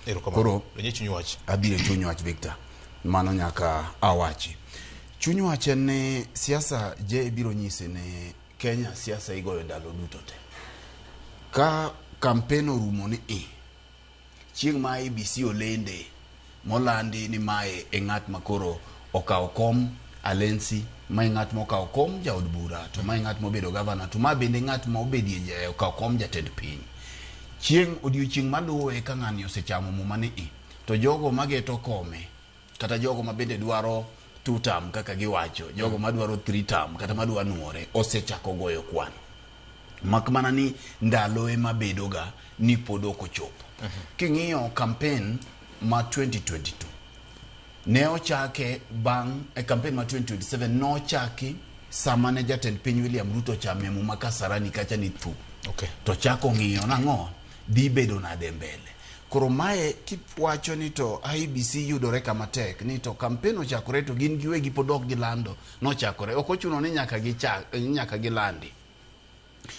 Erokamano. Koro Donje chuny wach. Abiro e chuny wach Victor. Mano nyaka awachi. Chuny wach en ni siasa je biro nyisi ni Kenya siasa igoyo ndalo duto te. Ka kampen orumo ni i chieng' ma IEBC olende molandi ni mae e ng'at ma koro okawo kom Alensi, mae ng'at mokawo kom jaod bura, to mae ng'at mobedo gavana, to ma bende ng'at ma obedie okawo kom jatend piny. Chieng' odiochieng' maluwe ka ng'ani osechamo muma ni i, to jogo mageto kome kata jogo ma bende dwaro two term kaka giwacho, jogo madwaro three term kata madwa nuore osechako goyo kwano. Mak mana ni ndalo ema bedoga ni pod ok ochopo. King'iyo campaign ma 2022 ne ochake bang' e campaign ma 2027 nochaki sama ne jatend piny William Ruto ochame muma Kasarani kacha ni thu. To chako ng'iyo nang'o dhi bedo nade mbele. Koro mae kiwacho ni to IEBC yudore kama tek ni to campaign ochakore to gin giwegi pod ok gilando nochakore. Ok ochuno ni nyaka gichak nyaka gilandi.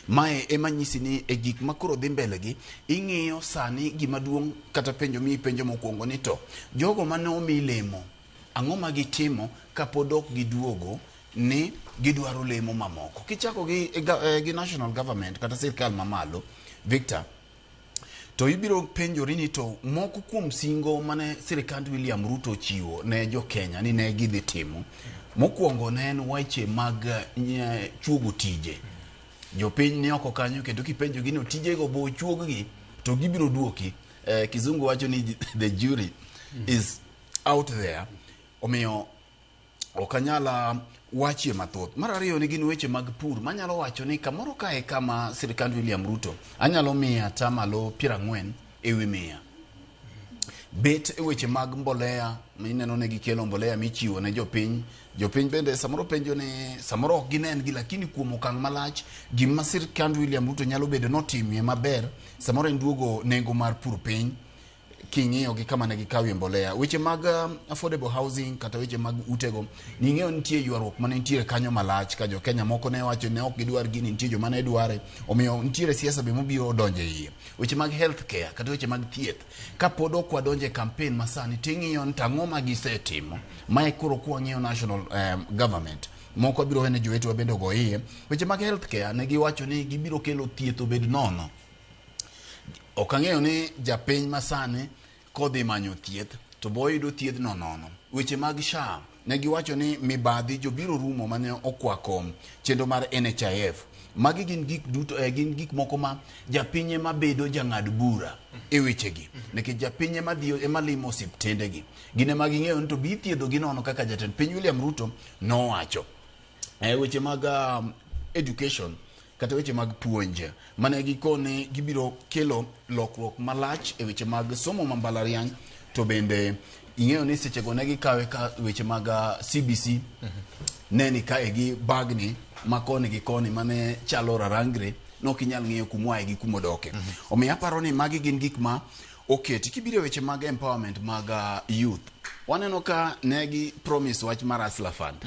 Mae ema nyisi ni e gik ma koro dhi mbele gi ing'iyo sani gima duong' kata penjo mi penjo mokwongo ni to jogo mane omi lemo ang'o ma gitimo kapod ok giduogo ni gidwaro lemo mamoko. Kichako gi national government kata sirkal mamalo Victor, to ibiro penjori ni to moko kuom singo mane sirikand William Ruto ochiwo ne jo Kenya ni ne gidhi timo, mokwongo ne en weche mag chuogo tije. Jopiny ni oko kanyo kendo kipenjogi ni tijego bo ochuog-gi to gibiro duoki. Kizungu wacho ni the jury is out there. Omiyo ok anyal wachie mathoth. Mar ariyo ni gin weche mag pur manyalo wacho ni kamoro kae kama sirikand William Ruto anyalo miyo atamalo 40 ewi 100. Bet e weche mag mbolea mineno ne gikelo mbolea michiwo ne jopiny. Jopiny bende samoro penjo ni samoro ok ginen gi lakini kuom okang' malach gima sirikand William Ruto nyalo bedo notimie maber samoro en duogo nengo mar pur piny king'iyo gi kama ne gikawie mbolea. Weche mag affordable housing kata weche mag utego, ning'eyo nitie ywaruok mane nitiere kanyo malach ka jo Kenya moko ne wacho ne ok gidwar gini, nitie joma ne dware, omiyo nitiere siasa be mobiro donjo e iye. Weche mag health care kata weche mag thieth, kapod ok wadonjo e campaign masani ting'iyo ni tang'o ma gisetimo. Mae koro kwang'iyo national government moko abiro wene jowetewa bende ogo iye. Weche mag health care ne giwacho ni gibiro kelo thieth obed nono. Ok ang'eyo ni japiny masani kodhi manyo thieth to bo yudo thiedhno nono. Weche mag SHA ne giwacho ni mibadhi jobiro rumo mane okwako chenro mar NHIF. Magi gin gik duto gin gik moko ma japiny ema bedo jang'ad bura e wechegi. Nikech japiny ema dhi ema limo osiptendegi. Gin ema ging'eyo ni to bi thiedho gi nono kaka jatend piny William Ruto nowacho. Weche mag education kata weche mag puonj mane gikone gibiro kelo lokruok malach e weche mag somo ma mbalariany to bende ing'eyo ni sechego ne gikawe ka weche mag CBC ne ni kae gi bagni ma koni gi koni mane chalo rarangre ne ok inyal ng'eyo kumoaye gi kumodoke. Omiyo aparo ni magi gin gik ma oketi. Kibiro e weche mag empowerment mag youth, waneno ka ne gi promise wach mar Hustler Fund.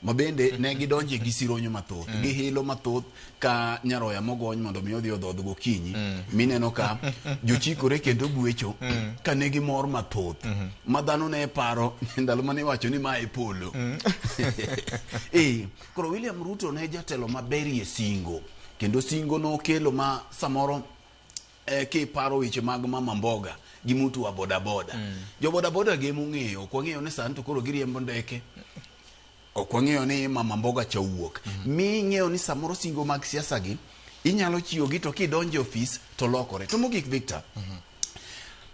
Ma bende ne gidonje gi sironyo mathoth, gi hilo mathoth ka nyaroya mogony mondo mi odhi odhodh gokinyi. Mineno ka jochikore kendo gwecho ka ne gimor mathoth. Ma dhano ne paro ndalo mane iwacho ni mae polo. Koro William Ruto ne jatelo maberie singo. Kendo singo nokelo ma samoro kiparo weche mag mama mboga gi mtu wa bodaboda. Jo bodaboda gi emong'eyo, ok wang'eyo ni sani to koro giriembo ndeke. Ok wang'eyo ni mama mboga cha owuok. Mi ing'eyo ni samoro singo mag siasa gi inyalo chiwo gi to kidonjo e ofis to lokore. To mogik Victor,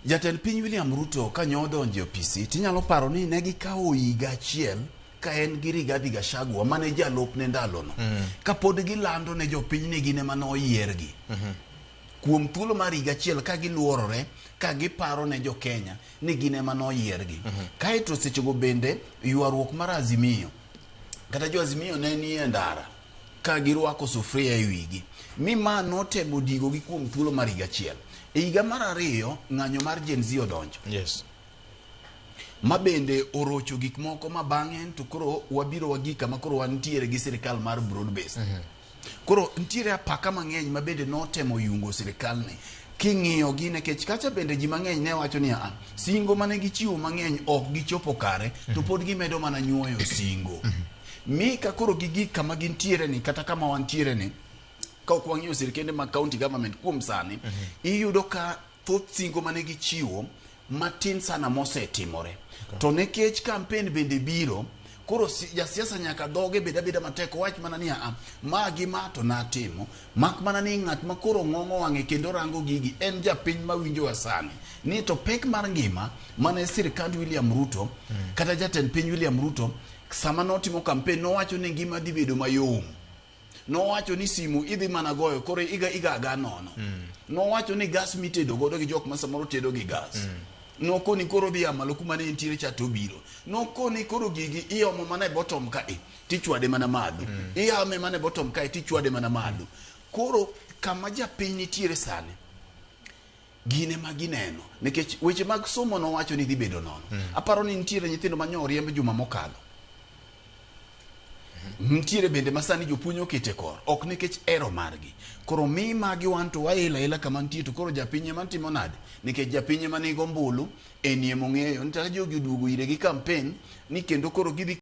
jatend piny William Ruto kanyo odonjo e ofisi tinyalo paro ni ne gikawo higa achiel ka en gi Rigathi Gachagua mane jalupne ndalono. Kapod gilando ne jopiny ni gin ema noyiergi. Kuom thuolo mar higa achiel ka giluorore ka giparo ne jo Kenya ni gin ema noyiergi. Kaeto sechego bende ywaruok mar Azimio kata jo Azimio ne nie ndara ka girwako sufuria e wigi mi ma notemo digogi kuom thuolo mar higa achiel. E higa mar ariyo ng'anyo mar Gen Z odonjo. Ma bende orocho gik moko ma bang'e to koro wabiro wagik kama koro wantiere gi sirikal mar broad based. Koro nitiere apaka mang'eny ma bende notemo yungo sirikalni. King'iyo gi nikech kacha bende ji mang'eny ne wacho ni a singo mane gichiwo mang'eny ok gichopo kare to pod gimedo mana nyuoyo singo. Mi ka koro gigik kama gintiere ni kata kama wantiere ni, ka ok wang'iyo sirkende mag county government kuom sani, iyudo ka thoth singo mane gichiwo matin sana mosetimore. To nikech campaign bende biro, koro jasiasa nyaka dhoge bed abeda matek, owach mana ni a ma gi ma to natimo, mak mana ni ng'at ma koro ng'ong'o wang'e kendo rango gigi en japiny mawinjowa sani ni to pek mar ngima mane sirkand William Ruto kata jatend piny William Ruto sama notimo campaign nowacho ni ngima dhi bedo mayom. Nowacho ni simu idhi mana goyo koro iga iga aga nono. Nowacho ni gas mitedo godo gi jok ma samoro tedo gi gas. Nokoni koro dhi a malo kuma ne entiere cha to biro. Nokoni koro gigi iomo mana e bottom kae tichwade mana malo. Iame mana e bottom kae tichwade mana malo. Koro kama japiny nitiere sani gine ma gineno nikech weche mag somo nowacho ni dhi bedo nono. Aparo ni nitiere nyithindo ma nyo oriemb juma mokalo. Nitiere bende ma sani jopuonj okete kor ok nikech ero margi. Koro mi magi wan to waila ila kama nitie to koro japiny ema timo nade? Nikech japiny ema nigo ombulu enie mong'eyo ni kata jogi oduogo ire gi campaign ni kendo koro gidhi.